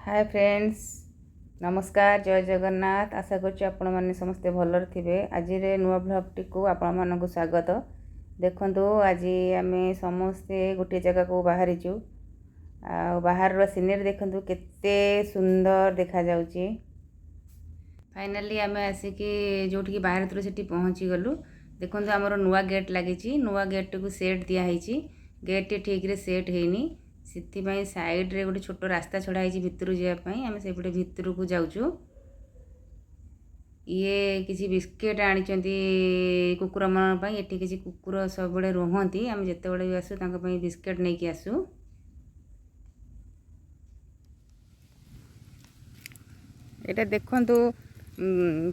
ହାଏ friends, ନମସ୍କାର, ଜୟ ଜଗନ୍ନାଥ। ଆଶା କରୁଛି ଆପଣମାନେ ସମସ୍ତେ ଭଲରେ ଥିବେ। ଆଜିର ନୂଆ ବ୍ଲଗ୍ଟିକୁ ଆପଣମାନଙ୍କୁ ସ୍ୱାଗତ। ଦେଖନ୍ତୁ, ଆଜି ଆମେ ସମସ୍ତେ ଗୋଟିଏ ଜାଗାକୁ ବାହାରିଛୁ ଆଉ ବାହାରର ସିନେରୀ ଦେଖନ୍ତୁ କେତେ ସୁନ୍ଦର ଦେଖାଯାଉଛି। ଫାଇନାଲି ଆମେ ଆସିକି ଯେଉଁଠିକି ବାହାରିଥିଲୁ ସେଠି ପହଞ୍ଚିଗଲୁ। ଦେଖନ୍ତୁ, ଆମର ନୂଆ ଗେଟ୍ ଲାଗିଛି। ନୂଆ ଗେଟ୍ଟିକୁ ସେଟ୍ ଦିଆହେଇଛି। ଗେଟ୍ଟି ଠିକ୍ରେ ସେଟ୍ ହେଇନି, ସେଥିପାଇଁ ସାଇଡ଼୍ରେ ଗୋଟେ ଛୋଟ ରାସ୍ତା ଛଡ଼ା ହେଇଛି ଭିତରକୁ ଯିବା ପାଇଁ। ଆମେ ସେପଟେ ଭିତରକୁ ଯାଉଛୁ। ଇଏ କିଛି ବିସ୍କେଟ୍ ଆଣିଛନ୍ତି କୁକୁରମାନଙ୍କ ପାଇଁ। ଏଠି କିଛି କୁକୁର ସବୁବେଳେ ରୁହନ୍ତି। ଆମେ ଯେତେବେଳେ ବି ଆସୁ, ତାଙ୍କ ପାଇଁ ବିସ୍କେଟ୍ ନେଇକି ଆସୁ। ଏଇଟା ଦେଖନ୍ତୁ,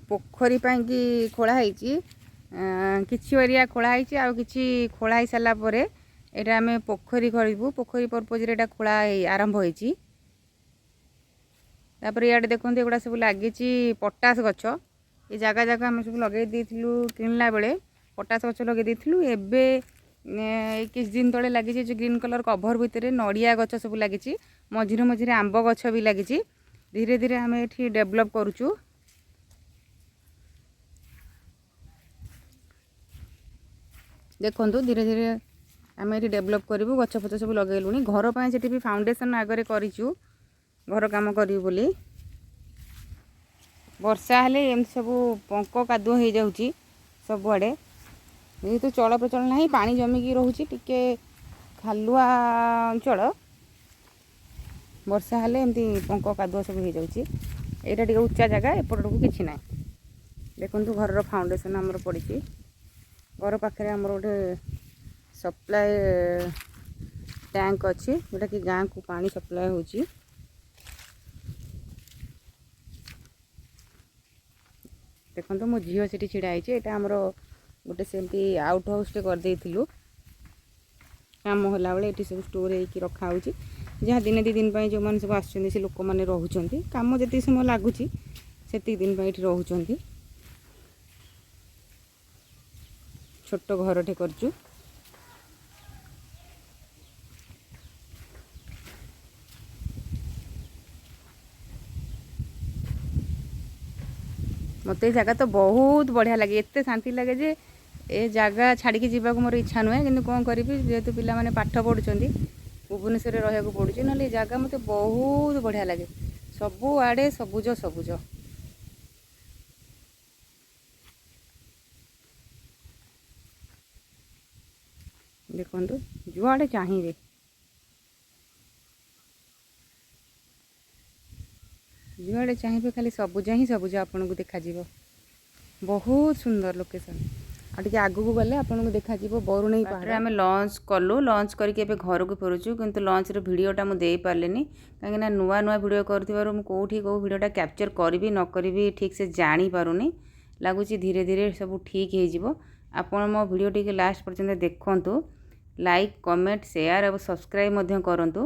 ପୋଖରୀ ପାଇଁକି ଖୋଳା ହେଇଛି। କିଛି ଏରିଆ ଖୋଳା ହେଇଛି ଆଉ କିଛି ଖୋଳା ହେଇସାରିଲା ପରେ ଏଇଟା ଆମେ ପୋଖରୀ କରିବୁ। ପୋଖରୀ ପର୍ପୋଜରେ ଏଇଟା ଖୋଳା ଆରମ୍ଭ ହେଇଛି। ତାପରେ ଇଆଡ଼େ ଦେଖନ୍ତୁ, ଏଗୁଡ଼ା ସବୁ ଲାଗିଛି ପଟାସ ଗଛ। ଏ ଜାଗା ଯାକ ଆମେ ସବୁ ଲଗେଇ ଦେଇଥିଲୁ। କିଣିଲା ବେଳେ ପଟାସ ଗଛ ଲଗେଇ ଦେଇଥିଲୁ। ଏବେ ଏଇ କିଛି ଦିନ ତଳେ ଲାଗିଛି ଯେଉଁ ଗ୍ରୀନ୍ କଲର୍ କଭର୍ ଭିତରେ ନଡ଼ିଆ ଗଛ ସବୁ ଲାଗିଛି। ମଝିରେ ମଝିରେ ଆମ୍ବ ଗଛ ବି ଲାଗିଛି। ଧୀରେ ଧୀରେ ଆମେ ଏଠି ଡେଭଲପ୍ କରୁଛୁ। ଦେଖନ୍ତୁ, ଧୀରେ ଧୀରେ ଆମେ ଏଠି ଡେଭଲପ୍ କରିବୁ। ଗଛ ଫଛ ସବୁ ଲଗେଇଲୁଣି ଘର ପାଇଁ। ସେଠି ବି ଫାଉଣ୍ଡେସନ୍ ଆଗରେ କରିଛୁ ଘର କାମ କରିବୁ ବୋଲି। ବର୍ଷା ହେଲେ ଏମିତି ସବୁ ପଙ୍କ କାଦୁଅ ହେଇଯାଉଛି ସବୁଆଡ଼େ। ଯେହେତୁ ଚଳପ୍ରଚଳ ନାହିଁ, ପାଣି ଜମିକି ରହୁଛି, ଟିକେ ଖାଲୁଆ ଅଞ୍ଚଳ। ବର୍ଷା ହେଲେ ଏମିତି ପଙ୍କ କାଦୁଅ ସବୁ ହେଇଯାଉଛି। ଏଇଟା ଟିକେ ଉଚ୍ଚା ଜାଗା, ଏପଟକୁ କିଛି ନାହିଁ। ଦେଖନ୍ତୁ, ଘରର ଫାଉଣ୍ଡେସନ୍ ଆମର ପଡ଼ିଛି। ଘର ପାଖରେ ଆମର ଗୋଟେ ସପ୍ଲାଏ ଟ୍ୟାଙ୍କ ଅଛି, ଯେଉଁଟାକି ଗାଁକୁ ପାଣି ସପ୍ଲାଏ ହେଉଛି। ଦେଖନ୍ତୁ, ମୋ ଝିଅ ସେଠି ଛିଡ଼ା ହେଇଛି। ଏଇଟା ଆମର ଗୋଟେ ସେମିତି ଆଉଟ୍ ହାଉସ୍ଟେ କରିଦେଇଥିଲୁ। କାମ ହେଲାବେଳେ ଏଠି ସବୁ ଷ୍ଟୋର୍ ହେଇକି ରଖା ହେଉଛି। ଯାହା ଦିନେ 2 ଦିନ ପାଇଁ ଯେଉଁମାନେ ସବୁ ଆସୁଛନ୍ତି, ସେ ଲୋକମାନେ ରହୁଛନ୍ତି। କାମ ଯେତିକି ସମୟ ଲାଗୁଛି, ସେତିକି ଦିନ ପାଇଁ ଏଠି ରହୁଛନ୍ତି। ଛୋଟ ଘରଟେ କରିଛୁ। ମୋତେ ଏ ଜାଗା ତ ବହୁତ ବଢ଼ିଆ ଲାଗେ। ଏତେ ଶାନ୍ତି ଲାଗେ ଯେ ଏ ଜାଗା ଛାଡ଼ିକି ଯିବାକୁ ମୋର ଇଚ୍ଛା ନୁହେଁ। କିନ୍ତୁ କ'ଣ କରିବି, ଯେହେତୁ ପିଲାମାନେ ପାଠ ପଢ଼ୁଛନ୍ତି, ଭୁବନେଶ୍ୱରରେ ରହିବାକୁ ପଡ଼ୁଛି। ନହେଲେ ଏ ଜାଗା ମୋତେ ବହୁତ ବଢ଼ିଆ ଲାଗେ। ସବୁଆଡ଼େ ସବୁଜ ସବୁଜ। ଦେଖନ୍ତୁ, ଯୁଆଡ଼େ ଚାହିଁବେ, ଯୁଆଡ଼େ ଚାହିଁବେ, ଖାଲି ସବୁଜ ହିଁ ସବୁଜ ଆପଣଙ୍କୁ ଦେଖାଯିବ। ବହୁତ ସୁନ୍ଦର ଲୋକେସନ୍। ଆଉ ଟିକେ ଆଗକୁ ଗଲେ ଆପଣଙ୍କୁ ଦେଖାଯିବ ବରୁଣେଇ ପାହାଡ଼। ଆମେ ଲଞ୍ଚ କଲୁ। ଲଞ୍ଚ କରିକି ଏବେ ଘରକୁ ଫେରୁଛୁ। କିନ୍ତୁ ଲଞ୍ଚର ଭିଡ଼ିଓଟା ମୁଁ ଦେଇପାରିଲିନି, କାହିଁକିନା ନୂଆ ନୂଆ ଭିଡ଼ିଓ କରୁଥିବାରୁ ମୁଁ କେଉଁଠି କେଉଁ ଭିଡ଼ିଓଟା କ୍ୟାପଚର୍ କରିବି ନ କରିବି ଠିକ୍ ସେ ଜାଣିପାରୁନି। ଲାଗୁଛି ଧୀରେ ଧୀରେ ସବୁ ଠିକ୍ ହେଇଯିବ। ଆପଣ ମୋ ଭିଡ଼ିଓ ଟିକେ ଲାଷ୍ଟ ପର୍ଯ୍ୟନ୍ତ ଦେଖନ୍ତୁ। ଲାଇକ୍, କମେଣ୍ଟ, ସେୟାର ଏବଂ ସବସ୍କ୍ରାଇବ୍ ମଧ୍ୟ କରନ୍ତୁ।